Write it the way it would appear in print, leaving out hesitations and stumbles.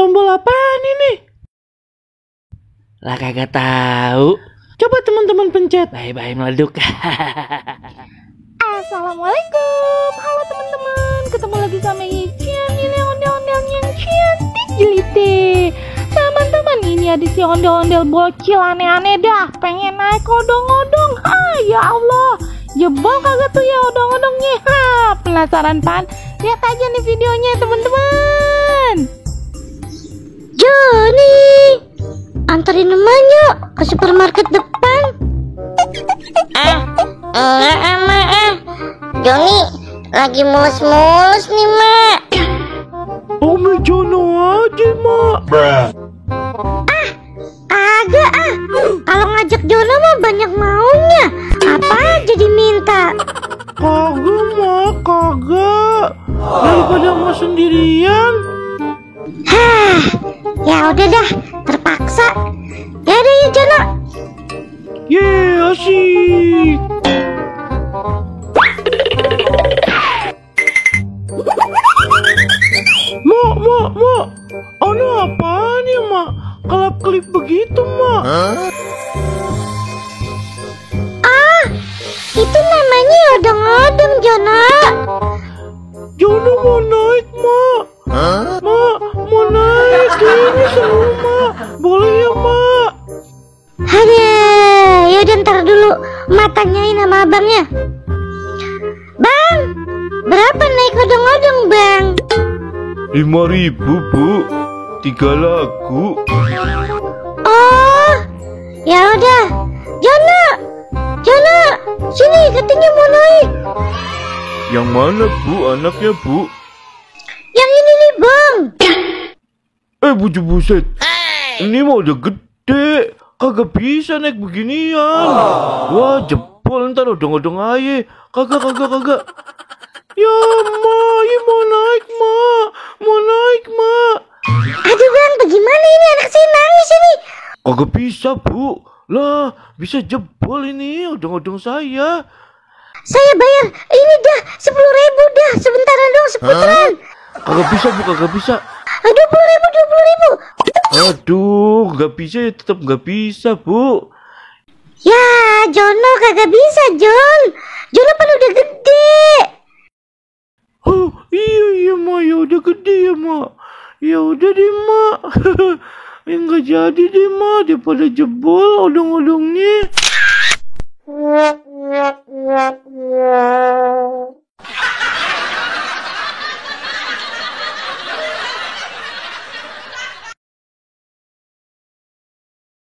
Tombol apaan ini? Lah kagak tahu. Coba teman-teman pencet. Bye-bye meleduk. Assalamualaikum. Halo teman-teman. Ketemu lagi sama Yician. Ini ondel-ondel yang cantik jelite. Teman-teman, ini ada si ondel-ondel bocil aneh-aneh dah. Pengen naik odong-odong. Ya Allah. Jebol kagak tuh ya odong-odongnya. Penasaran pan? Lihat aja nih videonya teman-teman. Joni, anterin emak yuk ke supermarket depan. Enggak emak. Joni lagi mulus-mulus nih mak. Ome Jono aja mak. Kagak kalau ngajak Jono mah banyak maunya. Apa aja diminta. Kagak mak, kagak. Daripada emak sendirian. Ya udah dah, terpaksa. Ya udah ya Jono. Asik. Mak. Anu apaan ya mak? Kelap-kelip begitu mak. Itu namanya odong-odong Jono. Jono mau naik mak. Mak mau naik ini seru mak. Boleh ya mak? Yaudah ntar dulu mak tanyain sama abangnya. Bang, berapa naik odong-odong bang? 5.000 bu, 3 lagu. Oh, ya udah. Jono, sini katanya mau naik. Yang mana bu anaknya bu? Yang ini nih bang. Buset. Ini mah udah gede. Kagak bisa naik beginian. Wah jebol ntar odong-odong aja. Kagak. Ya mak, mau naik mak. Aduh bang, bagaimana ini anak saya nangis ini. Kagak bisa bu. Lah bisa jebol ini odong-odong saya. Saya bayar ini dah 10.000 dah. Sebentaran dong seputaran. Kagak bisa. 20.000. Aduh, gak bisa ya, tetap gak bisa bu. Ya Jono kagak bisa Jon. Jono kan udah gede. Oh iya mak, ya udah gede ya mak. Ya udah deh mak. Enggak jadi deh mak, daripada jebol odong-odongnya.